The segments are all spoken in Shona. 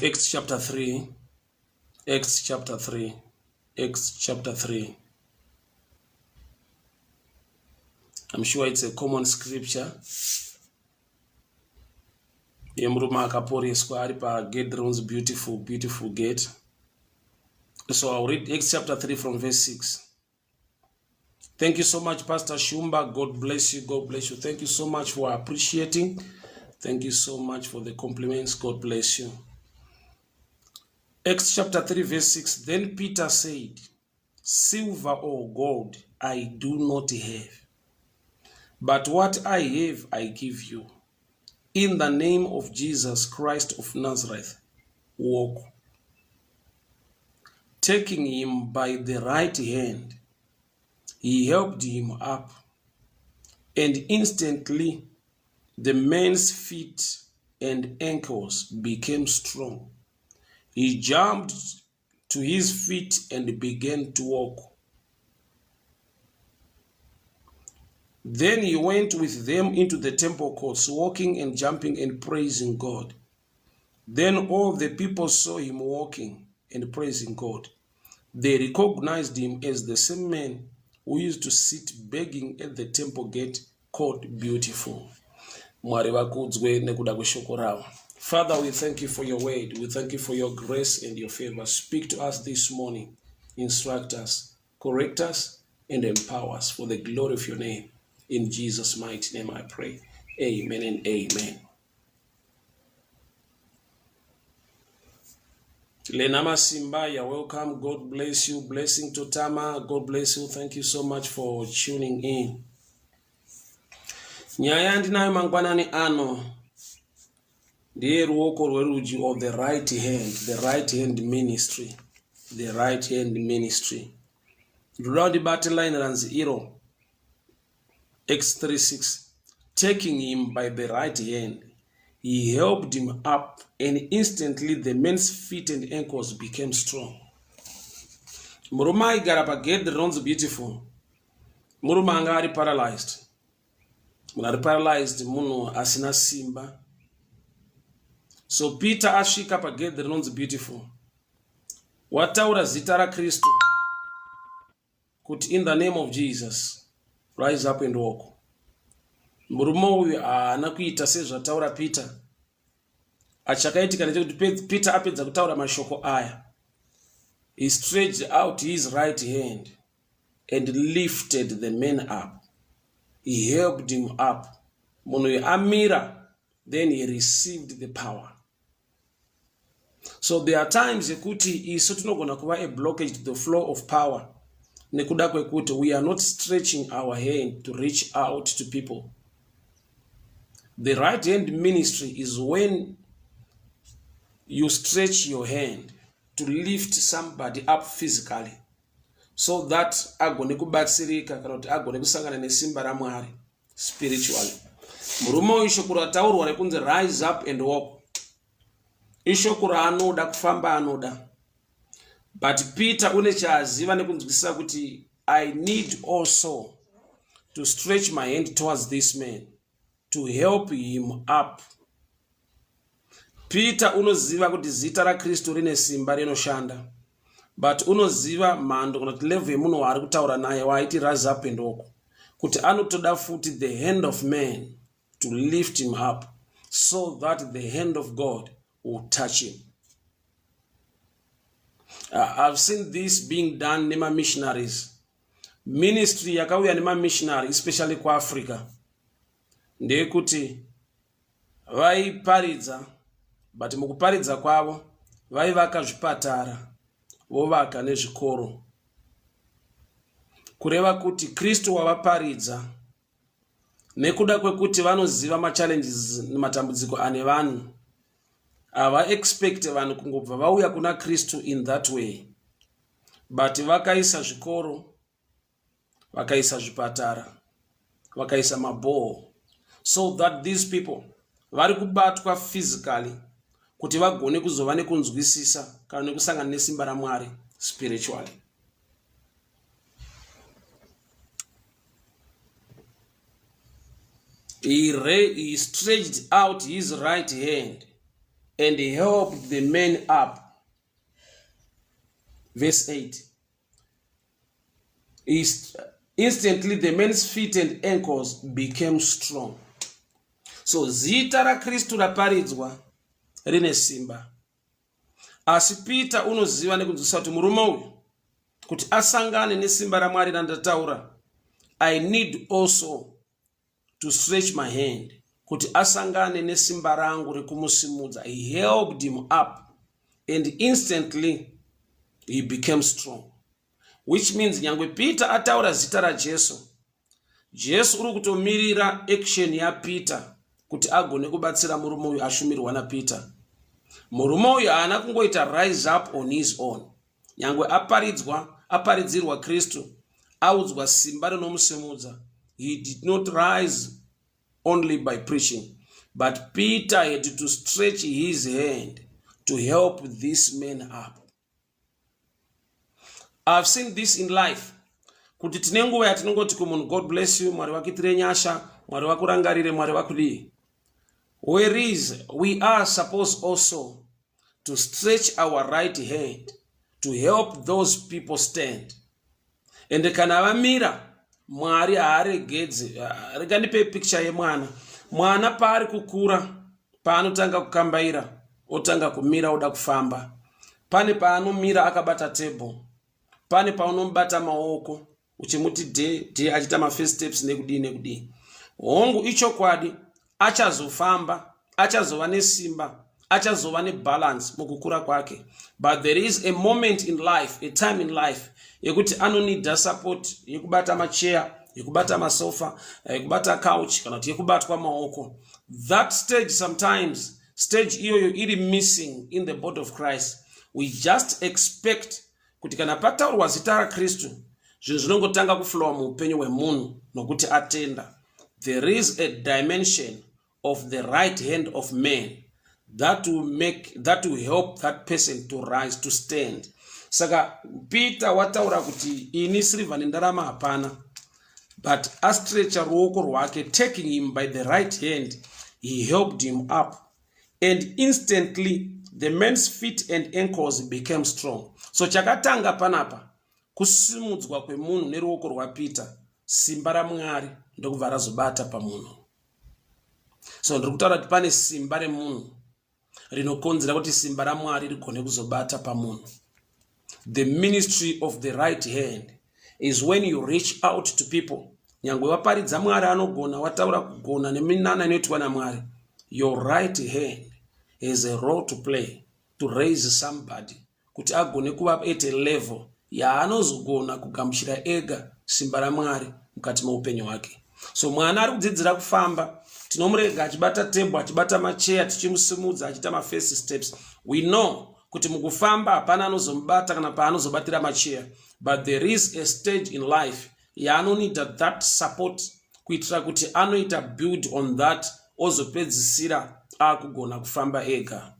Acts chapter 3, Acts chapter 3, Acts chapter 3. I'm sure it's a common scripture. Yemurume akaporeswa ari pagate rinonzi beautiful, beautiful gate. So I'll read Acts chapter 3 from verse 6. Thank you so much, Pastor Shumba. God bless you. God bless you. Thank you so much for appreciating. Thank you so much for the compliments. God bless you. Acts chapter 3, verse 6. Then Peter said, Silver or gold I do not have, but what I have I give you. In the name of Jesus Christ of Nazareth, walk. Taking him by the right hand, he helped him up, and instantly the man's feet and ankles became strong. He jumped to his feet and began to walk. Then he went with them into the temple courts, walking and jumping and praising God. Then all the people saw him walking and praising God. They recognized him as the same man who used to sit begging at the temple gate called Beautiful. Mwari vakudzwe nekuda kweshoko ravo. Father, we thank you for your word. We thank you for your grace and your favor. Speak to us this morning. Instruct us, correct us, and empower us for the glory of your name. In Jesus' mighty name I pray. Amen and amen. Lena Masimba, you're welcome. God bless you. Blessing to Tama. God bless you. Thank you so much for tuning in. Nyaya yandinayo mangwanani ano ndiye ruoko rwerudyi or the right hand, the right hand ministry, the right hand ministry. Ndinoda ndibate line ranzi iro X36 taking him by the right hand he helped him up and instantly the man's feet and ankles became strong. Murume aigara pagedhi rinonzi beautiful murume anga ari paralyzed. Munhu ari paralyzed munhu asina simba. So Peter asvika pagedhi rinonzi beautiful wataura zita raKristu kuti in the name of Jesus rise up and walk. Murume uyu haana kuita sezvataura Peter. Achakaitika ndechekuti Peter apedza kutaura mashoko aya, he stretched out his right hand and lifted the man up. He helped him up. Munhu uyu amira, then he received the power. So there are times yekuti isu tinogona kuva a blockage to the flow of power nekuda kwekuti we are not stretching our hand to reach out to people. The right hand ministry is when you stretch your hand to lift somebody up physically so that agone kubatsirika kana kuti agone kusangana nesimba raMwari spiritually. Murume uyu shoko rataurwa rekunzi rise up and walk ishoko raanoda kufamba anoda, but Peter une chaaziva nekunzwisisa kuti I need also to stretch my hand towards this man to help him up. Peter unoziva kuti zita raKristu rine simba rinoshanda, but unoziva mhando kana kuti level yemunhu waari kutaura naye waaiti rise up and walk, kuti anotoda futi the hand of man to lift him up so that the hand of God will touch him. I've seen this being done nemamissionaries. Ministry yakauya nemamissionary especially kuAfrica ndeyekuti vaiparidza, but mukuparidza kwavo vaivaka zvipatara vovaka nezvikoro, kureva kuti Kristu wavaparidza nekuda kwekuti vanoziva machallenges nematambudziko ane vanhu, havaexpect vanhu kungobva vauya kuna Kristu in that way, but vakaisa zvikoro, vakaisa zvipatara, vakaisa mabhoho so that these people vari kubatwa physically kuti vagone kuzova nekunzwisisa kana nekusangana nesimba raMwari spiritually. He stretched out his right hand and helped the man up. Verse 8. Instantly the man's feet and ankles became strong. So zita raKristu raparidzwa rine simba. Asi Peter unoziva nekunzwisisa kuti murume uyu kuti asangane nesimba raMwari randataura, I need also to stretch my hand kuti asangane nesimba rangu rekumusimudza. He helped him up and instantly he became strong, which means nyangwe Peter ataura zita raJesu, Jesu uri kutomirira action yaPeter kuti agone kubatsira murume uyu ashumirwa naPeter. Murume uyu haana kungoita rise up on his own. Nyangwe aparidzwa, aparidzirwa Kristu, audzwa simba rinomusimudza, he did not rise only by preaching, but Peter had to stretch his hand to help this man up. I've seen this in life kuti tine nguva yatinongoti kumunhu, "God bless you, Mwari vakuitire nyasha, Mwari vakurangarire, Mwari vakudii." Whereas we are supposed also to stretch our right hand to help those people stand. Ende kana vamira, Mwari haaregedzi. Rega ndipe picture yemwana. Mwana paari kukura, paanotanga kukambaira, otanga kumira, oda kufamba, pane paanomira akabata table, pane paunomubata maoko uchimuti dhe dhe, achiita mafirst steps nekudii nekudii. Hongu, ichokwadi, achazofamba, achazova nesimba, achazova nebalance mukukura kwake, but there is a moment in life, a time in life yekuti anonida support yekubata macheya, yekubata masofa, yekubata couch, kana kuti yekubatwa maoko. That stage, sometimes stage iyoyo iri missing in the body of Christ. We just expect kuti kana pataurwa zita raKristu, zvinhu zvinongotanga kuflowa muupenyu hwemunhu nokuti atenda. There is a dimension of the right hand of man that will help that person to rise, to stand. Saka Peter wataura kuti ini sirivha nendarama hapana, but astretcha ruoko rwake, taking him by the right hand, he helped him up, and instantly the man's feet and ankles became strong. So chakatanga panapa kusimudzwa kwemunhu neruoko rwaPeter, simba raMwari ndokubva razobata pamunhu. So ndiri kutaura kuti pane simba remunhu rinokonzera kuti simba raMwari rigone kuzobata pamunhu. The ministry of the right hand is when you reach out to people. Nyangwe waparidza, Mwari anogona, wataura kugona neminana inoitwa naMwari, your right hand has a role to play to raise somebody kuti agone kuva at a level yaanozogona kugamuchira ega simba raMwari mukati meupenyu hwake. So mwana ari kudzidzira kufamba, tinomurega achibata table, achibata macheya, tichimusimudza achiita mafirst steps. We know kuti mukufamba hapana anozomubata kana paanozobatira macheya, but there is a stage in life yaanonida that support kuitira kuti anoita build on that, ozopedzisira akugona kufamba ega.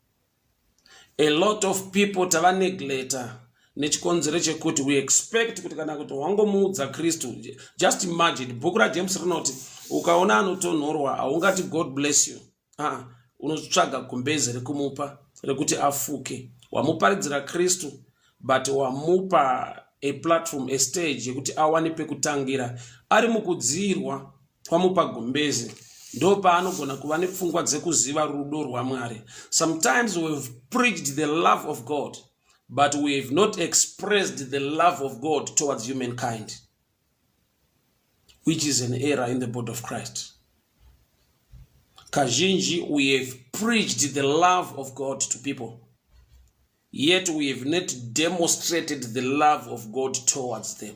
A lot of people tavaneglecta nechikonzero chekuti we expect kuti kana kuti wangomuudza Kristu. Just imagine, bhuku raJames rinoti ukaona anotonhorwa, haungati, "God bless you." Aa, unotsvaga gumbeze rekumupa rekuti afuke. Wamuparidzira Kristu, but wamupa a platform, a stage yekuti awane pekutangira. Ari mukudzirwa, kwamupa gumbeze, ndo paanogona kuva nepfungwa dzekuziva rudo rwaMwari. Sometimes we've preached the love of God, but we have not expressed the love of God towards humankind, which is an error in the body of Christ. Kazhinji we have preached the love of God to people, yet we have not demonstrated the love of God towards them.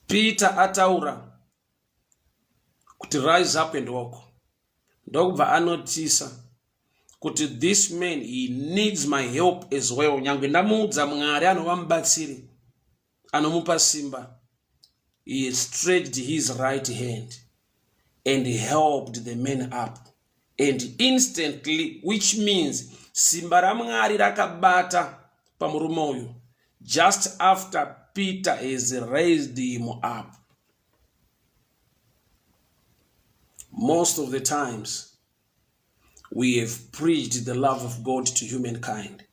Peter ataura kuti, "Rise up and walk," ndokubva anotisa kuti this man, he needs my help as well. Nyange ndamuudza Mwari anova mubatsiri anomupa simba, he stretched his right hand and helped the man up, and instantly, which means simba raMwari rakabata pamurume uyu just after Peter has raised him up. Most of the times We have preached the love of God to humankind,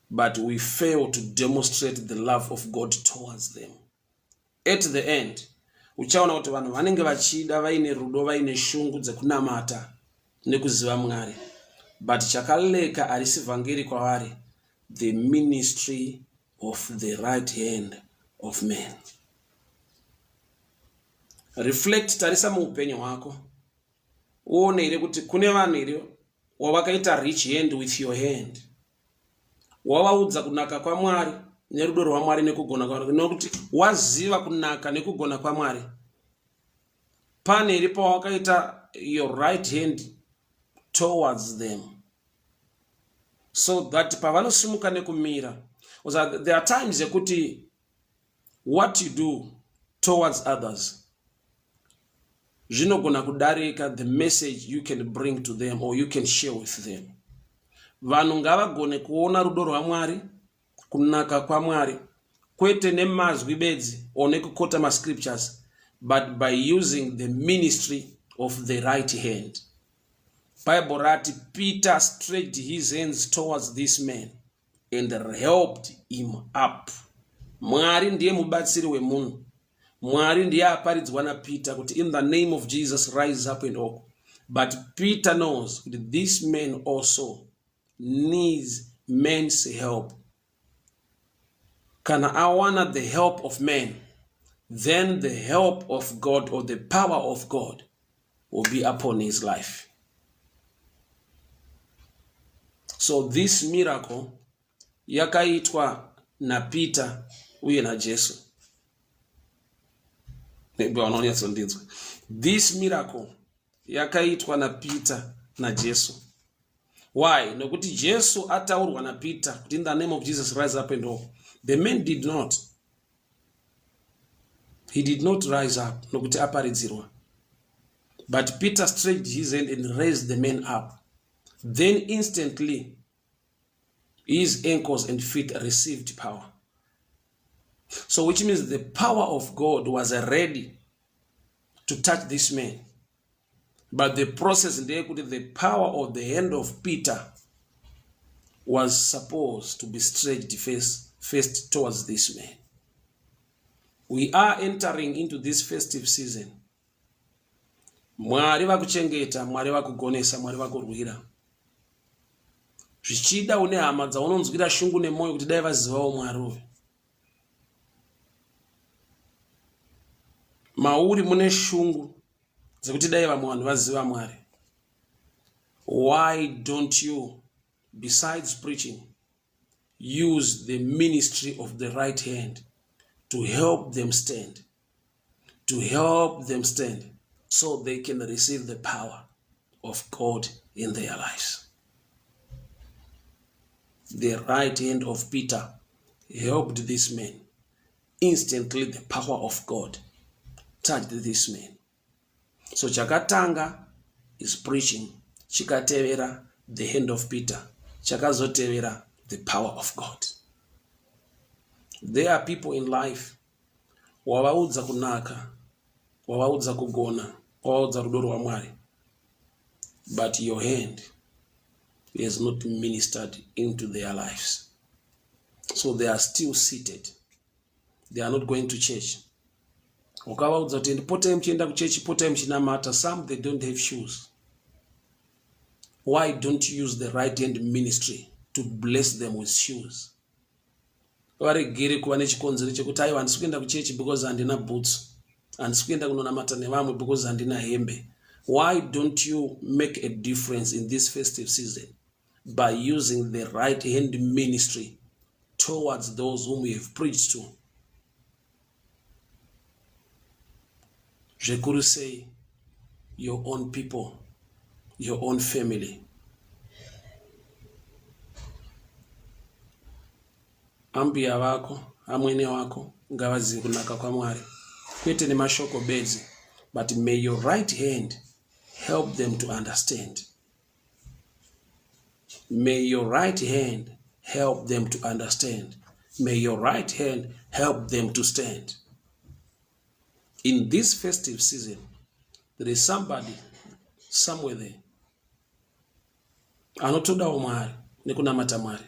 but we fail to demonstrate the love of God towards them. At the end, uchaona kuti vanhu vanenge vachida vaine rudo vaine shungu dzekunamata nekuziva Mwari, but chakaleka harisi vhangeri kwavari, the ministry of the right hand of man. Reflect, tarisa muupenyu hwako uone here kuti kune vanhu here wavakaita rich hand with your hand, wavaudza kunaka kwaMwari nerudo rwaMwari nekugona kwaMwari, nokuti waziva kunaka nekugona kwaMwari. Pane here pawakaita your right hand towards them so that pavanosimuka nekumira? There are times yekuti what you do towards others zvinogona kudarika the message you can bring to them or you can share with them. Vanhu ngavagone kuona rudo rwaMwari, kunaka kwaMwari, kwete nemazwi bedzi or nekukota mascriptures, but by using the ministry of the right hand. Bible rati Peter stretched his hands towards this man and helped him up. Mwari ndiye mubatsiri wemunhu. Mwari ndiye aparidzwa naPeter kuti in the name of Jesus rise up and walk. But Peter knows kuti this man also needs man's help. Kana awana the help of man, then the help of God or the power of God will be upon his life. So this miracle yakaitwa naPeter uye naJesu. Maybe vanonyatsondinzwa. This miracle yakaitwa naPeter naJesu. Why? Nokuti Jesu ataurwa naPeter kuti in the name of Jesus rise up and walk. The man did not. He did not rise up nokuti aparidzirwa. But Peter stretched his hand and raised the man up. Then instantly his ankles and feet received power. So which means the power of God was ready to touch this man. But the process ndeyekuti the power of the hand of Peter was supposed to be stretched first towards this man. We are entering into this festive season. Mwari vakuchengeta, Mwari vakugonesa, Mwari vakurwira. Zvichida une hama dzaunonzwira shungu nemwoyo kuti dai vazivawo Mwari uyu. Mauri mune shungu dzekuti dai vamwe vanhu vaziva Mwari. Why don't you, besides preaching, use the ministry of the right hand to help them stand, to help them stand so they can receive the power of God in their lives? The right hand of Peter helped this man. Instantly the power of God touched this man. So chakatanga is preaching, chikatevera the hand of Peter, chakazotevera the power of God. There are people in life wavaudza kunaka, wavaudza kugona, wavaudza rudo rwaMwari, but your hand has not ministered into their lives. So they are still seated. They are not going to church. Ukavaudza kuti potai muchienda kuchechi, potai muchinamata, some they don't have shoes. Why don't you use the right hand ministry to bless them with shoes? Varegere kuva nechikonzero chekuti aiwa handisi kuenda kuchechi because handina boots, handisi kuenda kunonamata nevamwe because handina hembe. Why don't you make a difference in this festive season by using the right hand ministry towards those whom we have preached to? Zvikuru sei your own people, your own family. Ambuya vako, amwene wako ngavazive kunaka kwaMwari, kwete nemashoko bedzi, but may your right hand help them to understand. May your right hand help them to understand. May your right hand help them to stand. In this festive season, there is somebody somewhere there. Anotodawo Mwari nekunamata Mwari.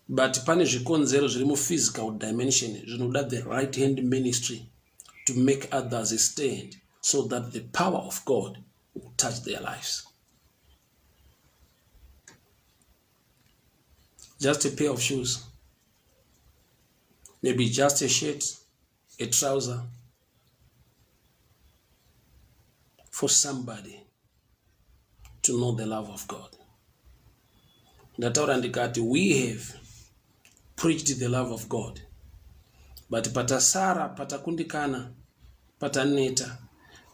But pane zvikonzero zviri muphysical dimension zvinoda the right hand ministry to make others stand so that the power of God will touch their lives. Just a pair of shoes, maybe just a shirt, a trouser for somebody to know the love of God. Ndataura ndikati we have preached the love of God but patasara patakundikana pataneta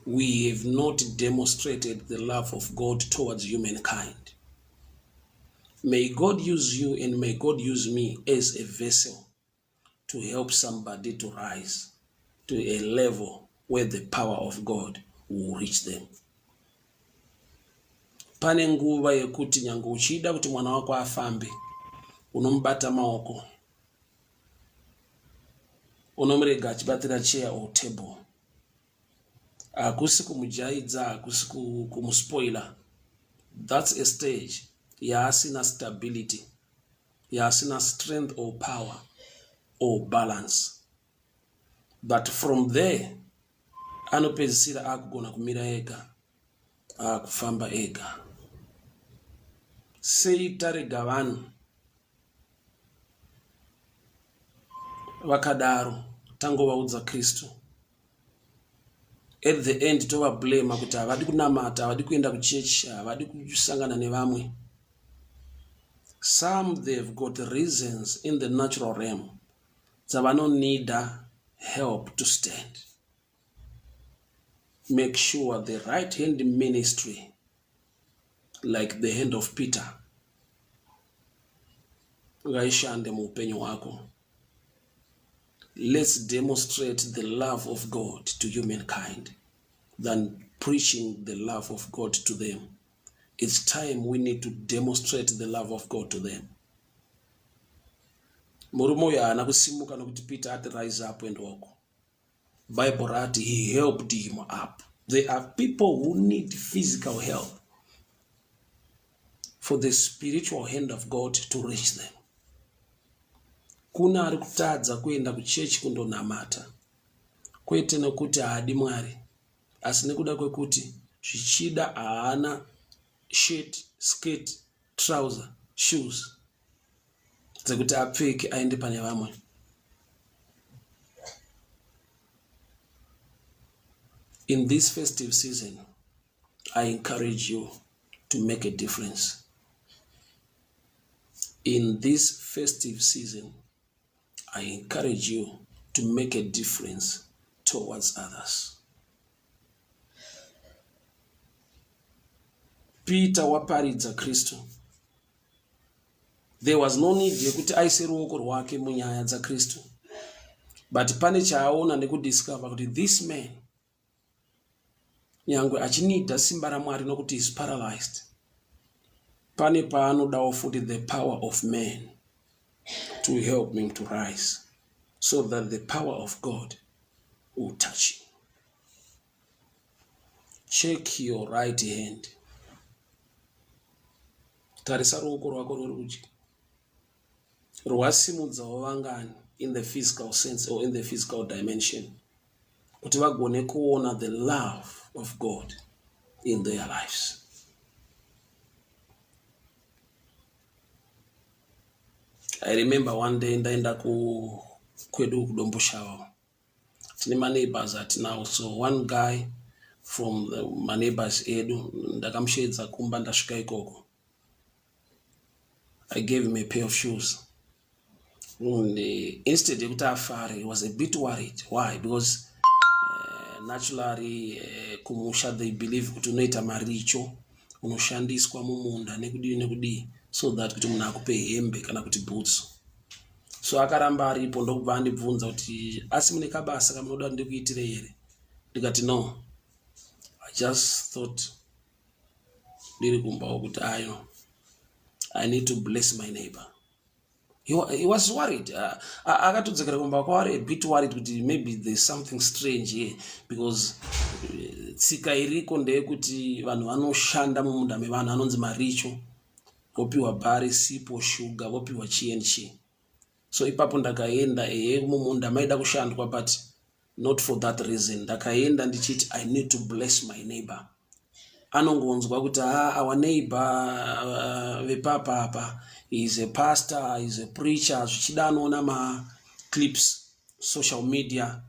we have not demonstrated the love of God towards humankind. May God use you and may God use me as a vessel to help somebody to rise to a level where the power of God will reach them. Pane nguva yekuti nyange uchida kuti mwana wako afambe, unomubata maoko, unomurega achibatira chair or table. Hakusi kumujaidza, hakusi kumuspoiler. That's a stage yaasina stability yaasina strength or power or balance but from there anopedzisira akugona kumira ega akufamba ega sei tarega vanhu vakadaro tangovaudza kristu at the end tovablema kuti havadi kunamata havadi kuenda kuchechi havadi kusangana nevamwe some they've got reasons in the natural realm dzavanonida help to stand make sure the right hand ministry like the hand of Peter ngaishande muupenyu hwako let's demonstrate the love of God to humankind than preaching the love of God to them it's time we need to demonstrate the love of God to them murume uyu haana kusimuka nokuti Peter ati rise up and walk Bible rati he helped him up. There are people who need physical help for the spiritual hand of God to reach them. Kuna ari kutadza kuenda kuchechi kundonamata kwete nekuti haadi Mwari asi nekuda kwekuti zvichida haana shirt, skirt, trouser, shoes dzekuti apfeke aende pane vamwe. In this festive season, I encourage you to make a difference. In this festive season, I encourage you to make a difference towards others. Peter waparidza Kristu. There was no need yekuti aise ruoko rwake munyaya dzaKristu. But pane chaaona nekudiscover kuti this man nyangwe achinida simba raMwari nokuti is paralyzed pane paanodawo futi the power of man to help him to rise so that the power of God will touch him. Check your right hand. Tarisa ruoko rwako rwerudyi. Rwasimudzawo vangani in the physical sense or in the physical dimension kuti vagone kuona the love of God in their lives. I remember one day ndaenda ku kwedu kuDomboshava tine maneighbors atinawo so one guy from the maneighbors edu ndakamusheedza kumba ndasvika ikoko I gave him a pair of shoes and instead yekuti afare he was a bit worried why because naturally kumusha they believe kuti unoita maricho unoshandiswa mumunda nekudii nekudii so that kuti munhu akupe hembe kana kuti bhutsu so akaramba aripo ndokubva andibvunza kuti asi mune kabasa kamunoda kuti ndikuitire here ndikati no i just thought ndiri kumbawo kuti ayo i need to bless my neighbor. He was worried. Akatodzokera kumba kwaari a bit worried kuti maybe there's something strange here because tsika iriko ndeyekuti vanhu vanoshanda mumunda mevanhu anonzi maricho vopiwa bhari sipo shuga vopiwa chii and chii. So ipapo ndakaenda ehe mumunda maida kushandwa but not for that reason. Ndakaenda ndichiti I need to bless my neighbor. Anongonzwa kuti ah, our neighbor vepapa apa is a pastor, is a preacher, zvichida anoona maclips social media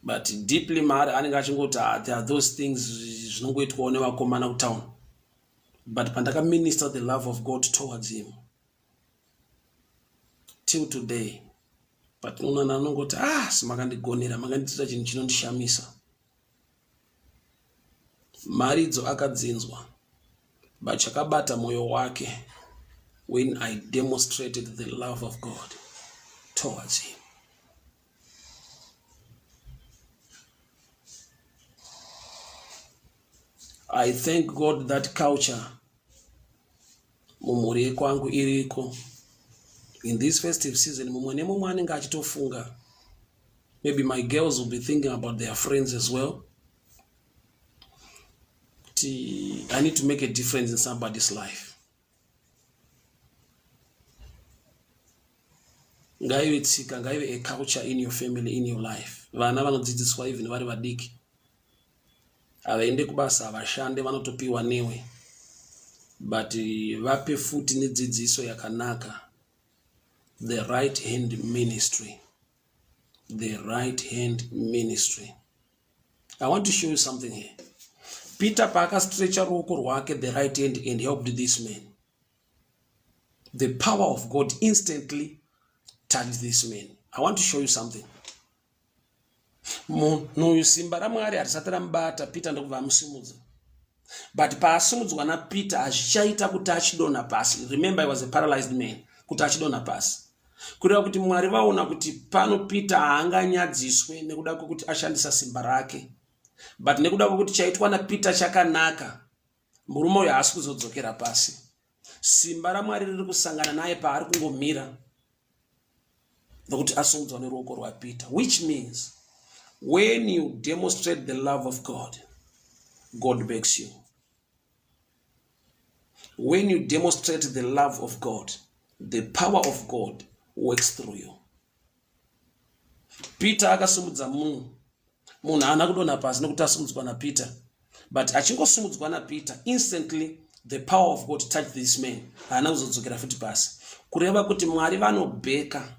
but deeply maari anenge achingoti ah, there are those things zvinongoitwawo nevakomana kutown. But pandakaminister the love of God towards him till today, patinoonana anongoti ah, simakandigonera, makandiitira chinhu chinondishamisa. Mharidzo akadzinzwa, but chakabata moyo wake when I demonstrated the love of God towards him. I thank God that culture mumhuri yekwangu iriko. In this festive season, mumwe nemumwe anenge achitofunga. Maybe my girls will be thinking about their friends as well. Kuti I need to make a difference in somebody's life. Ngaive tsika, ngaive a culture in your family, in your life. Vana vanodzidziswa even vari vadiki. Havaende kubasa, havashande, vanotopiwa newe. But vape futi nedzidziso yakanaka. The right hand ministry. The right hand ministry. I want to show you something here. Peter paakastretcha ruoko rwake the right hand and helped this man. The power of God instantly touched this man. I want to show you something. Munhu uyu simba raMwari harisati ramubata, Peter ndokubva amusimudza. But paasimudzwa naPeter hazvichaita kuti achidonha pasi. Remember he was a paralyzed man, kuti achidonha pasi. Kureva kuti Mwari vaona kuti pano Peter haanganyadziswe nekuda kwekuti ashandisa simba rake. But nekuda kwekuti chaitwa naPeter chakanaka, murume uyu haasi kuzodzokera pasi. Simba raMwari riri kusangana naye paari kungomira nokuti asimudzwa neruoko rwaPeter, which means when you demonstrate the love of God, God backs you. When you demonstrate the love of God, the power of God works through you. Peter akasimudza munhu, munhu haana kudonha pasi nekuti asimudzwa naPeter, but achingosimudzwa naPeter instantly the power of God touched this man, haana kuzodzokera futi pasi. Kureva kuti Mwari vanobheka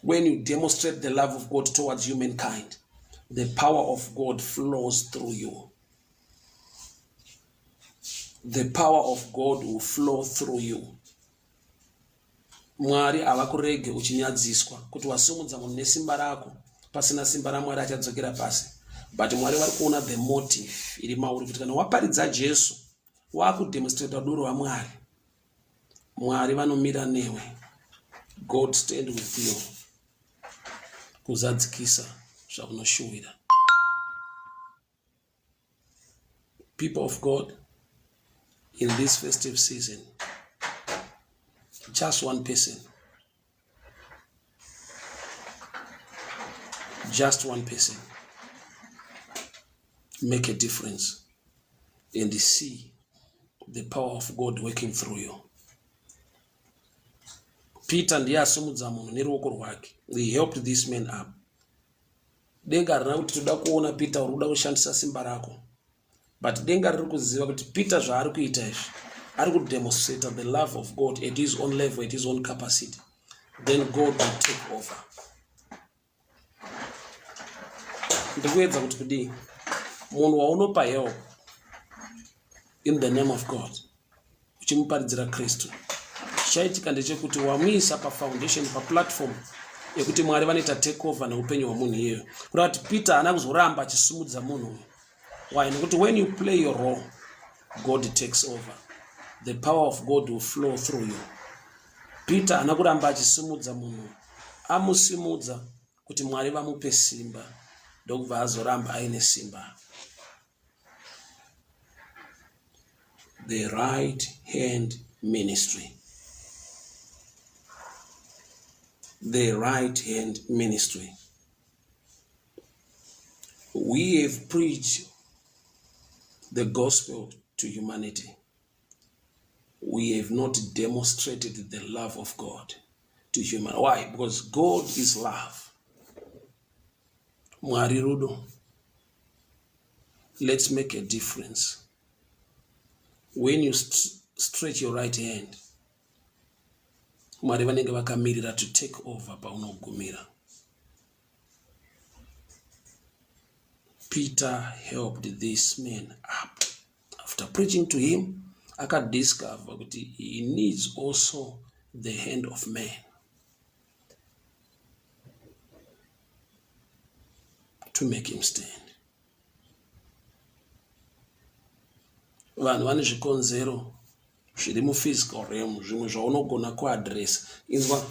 when you demonstrate the love of God towards humankind, the power of God flows through you. The power of God will flow through you. Mwari havakurege uchinyadziswa kuti wasimudza munhu nesimba rako, pasina simba raMwari achadzokera pasi. But Mwari vari kuona the motive iri mauri kuti kana waparidza Jesu wakudemonstrata rudo rwaMwari, Mwari vanomira newe. God stand with you kuzadzikisa zvaunoshuwira. People of God, in this festive season, just one person, just one person, make a difference and see the power of God working through you. Peter ndiye asimudza munhu neruoko rwake. He helped this man up. Denga harina kuti toda kuona Peter uri kuda kushandisa simba rako, but denga riri kuziva kuti Peter zvaari kuita izvi ari kudemonstrate the love of God at his own level, at his own capacity. Then God will take over. Ndikuedza kuti kudii, munhu waunopa help in the name of God uchimuparidzira Kristu, chichaitika ndechekuti wamuisa pafoundation, paplatform yekuti Mwari vanoita take over neupenyu hwemunhu iyeyo. Kureva kuti Peter haana kuzoramba achisimudza munhu uyu. Why? Nekuti when you play your role, God takes over. The power of God will flow through you. Peter haana kuramba achisimudza munhu, amusimudza kuti Mwari vamupe simba, ndokubva azoramba aine simba. The right hand ministry. The right hand ministry. We have preached the gospel to humanity. We have not demonstrated the love of God to human. Why? Because God is love. Mwari rudo. Let's make a difference. When you st stretch your right hand, Mwari vanenge vakamirira to take over paunogumira. Peter helped this man up. After preaching to him, akadiscover kuti he needs also the hand of man. To make him stand. Vanhu vane zvikonzero zviri muphysical realm zvimwe zvaunogona kuadressa. Inzwa,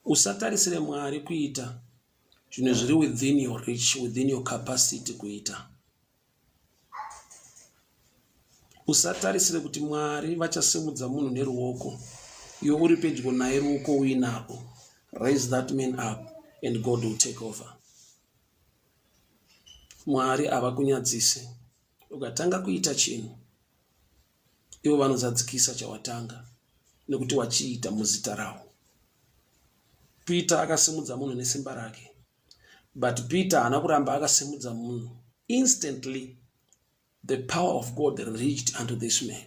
usatarisire Mwari kuita zvinhu zviri within your reach, within your capacity kuita. Usatarisire kuti Mwari vachasimudza munhu neruoko iwe uri pedyo naye ruoko uinarwo. Raise that man up and God will take over. Mwari havakunyadzise. Ukatanga kuita chinhu ivo vanozadzikisa chawatanga nekuti wachiita muzita ravo. Peter akasimudza munhu nesimba rake. But Peter haana kuramba akasimudza munhu. Instantly the power of God reached unto this man.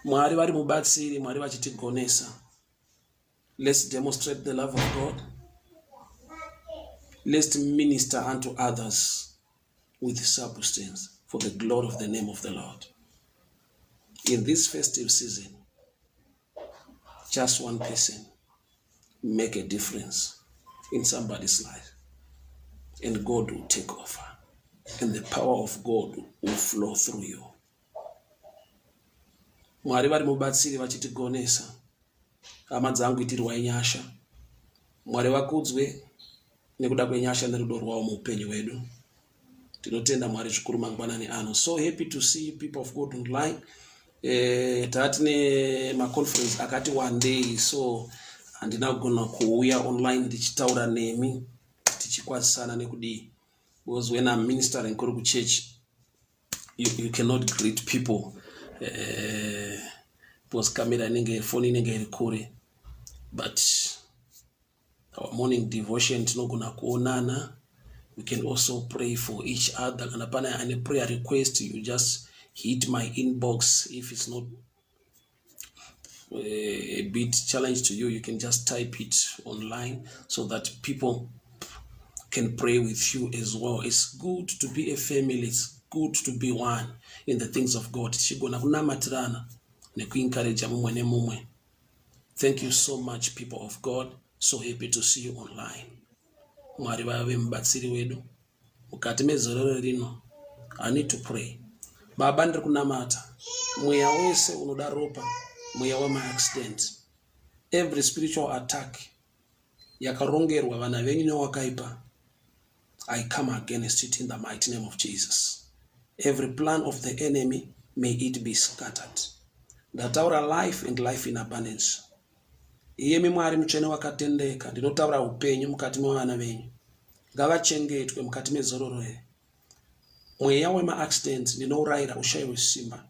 Mwari vari mubatsiri, Mwari vachitigonesa. Let's demonstrate the love of God. Let's minister unto others with substance for the glory of the name of the Lord. In this festive season, just one person make a difference in somebody's life and God will take over and the power of God will flow through you. Mwari vari mubatsiri vachitigonesa. Hama dzangu itirwai nyasha. Mwari vakudzwe nekuda kwenyasha nerudo rwavo muupenyu hwedu. Tinotenda Mwari zvikuru mangwanani ano. So happy to see you people of God online. Eh, tatine maconference akati one day so handina kugona kuuya online ndichitaura nemi tichikwazisana nekudii because when I'm ministering kuri kuchurch you, you cannot greet people eh, because camera inenge phone inenge iri kure but our morning devotion tinogona kuonana we can also pray for each other kana pane ane prayer request you just hit my inbox if it's not eh, a bit challenge to you you can just type it online so that people can pray with you as well it's good to be a family it's good to be one in the things of god tichigona kunamatirana nekuencourage mumwe nemumwe Thank you so much people of God. So happy to see you online. Mwari vave mubatsiri wedu mukati mezororo rino. I need to pray. Baba ndiri kunamata mweya wese unoda ropa, mweya wemaaccident, every spiritual attack yakarongerwa vana venyu newakaipa I come against it in the mighty name of Jesus. Every plan of the enemy, may it be scattered. Ndataura life and life in abundance. Iyemi Mwari mutsvene wakatendeka, ndinotaura upenyu mukati mevana venyu. Ngavachengetwe mukati mezororo iri. Mweya wemaaccidents ndinourayira ushaiwe simba.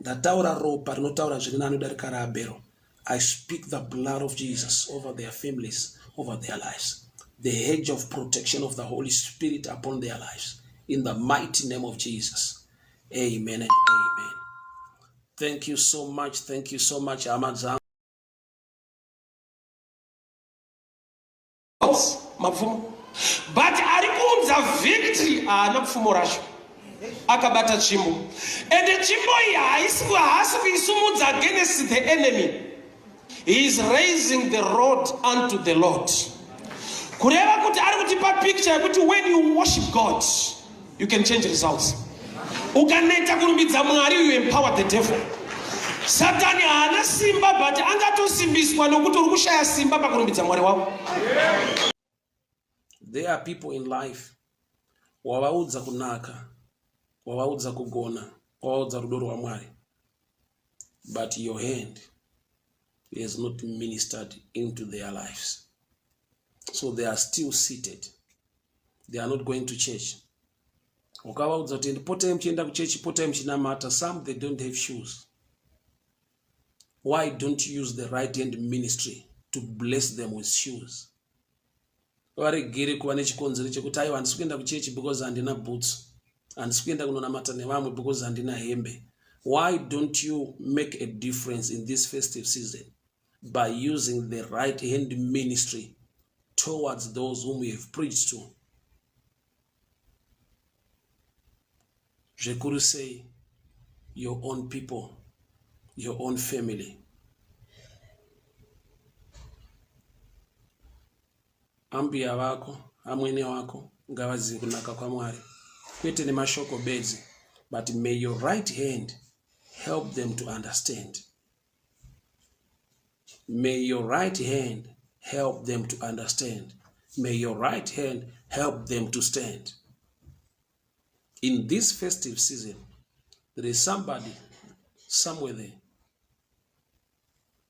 Ndataura ropa rinotaura zviri nani kudarika raAbhero. I speak the blood of Jesus over their families, over their lives. The hedge of protection of the Holy Spirit upon their lives. In the mighty name of Jesus. Amen and amen. Thank you so much. Thank you so much, hama dzangu. Mapfumo but ari kuunza victory haana pfumo racho akabata tsvimbo ende tsvimbo iyi haasi kuisumudza against the enemy. He is raising the rod unto the Lord. Kureva kuti ari kutipa picture yekuti when you worship God you can change results. Ukaneta kurumbidza Mwari you empower the devil. Satani haana simba but angatosimbiswa nokuti uri kushaya simba pakurumbidza Mwari wako. There are people in life wavaudza kunaka, wavaudza kugona, wavaudza rudo rwaMwari. But your hand has not ministered into their lives. So they are still seated. They are not going to church. Ukavaudza kuti potai muchienda kuchechi, potai muchinamata. Some, they don't have shoes. Why don't you use the right hand ministry to bless them with shoes? Varegere kuva nechikonzero chekuti aiwa, handisi kuenda kuchechi because handina boots, handisi kuenda kunonamata nevamwe because handina hembe. Why don't you make a difference in this festive season by using the right hand ministry towards those whom you have preached to? Zvikuru sei your own people, your own family. Ambuya vako, amwene wako ngavazive kunaka kwaMwari, kwete nemashoko bedzi, but may your right hand help them to understand. May your right hand help them to understand. May your right hand help them to stand. In this festive season, there is somebody somewhere there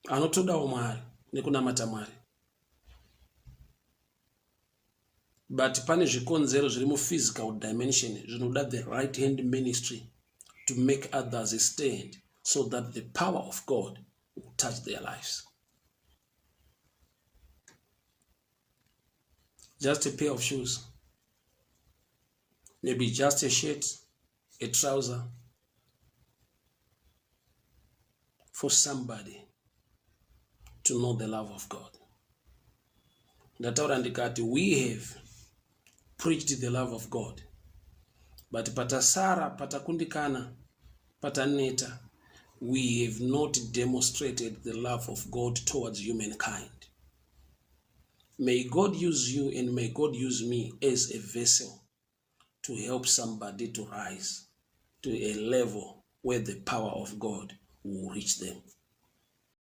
anotodawo Mwari nekunamata Mwari, but pane zvikonzero zviri muphysical dimension zvinoda the right hand ministry to make others stand so that the power of God will touch their lives. Just a pair of shoes, maybe just a shirt, a trouser for somebody to know the love of God. Ndataura ndikati we have preached the love of God, but patasara, patakundikana, pataneta, we have not demonstrated the love of God towards humankind. May God use you and may God use me as a vessel to help somebody to rise to a level where the power of God will reach them.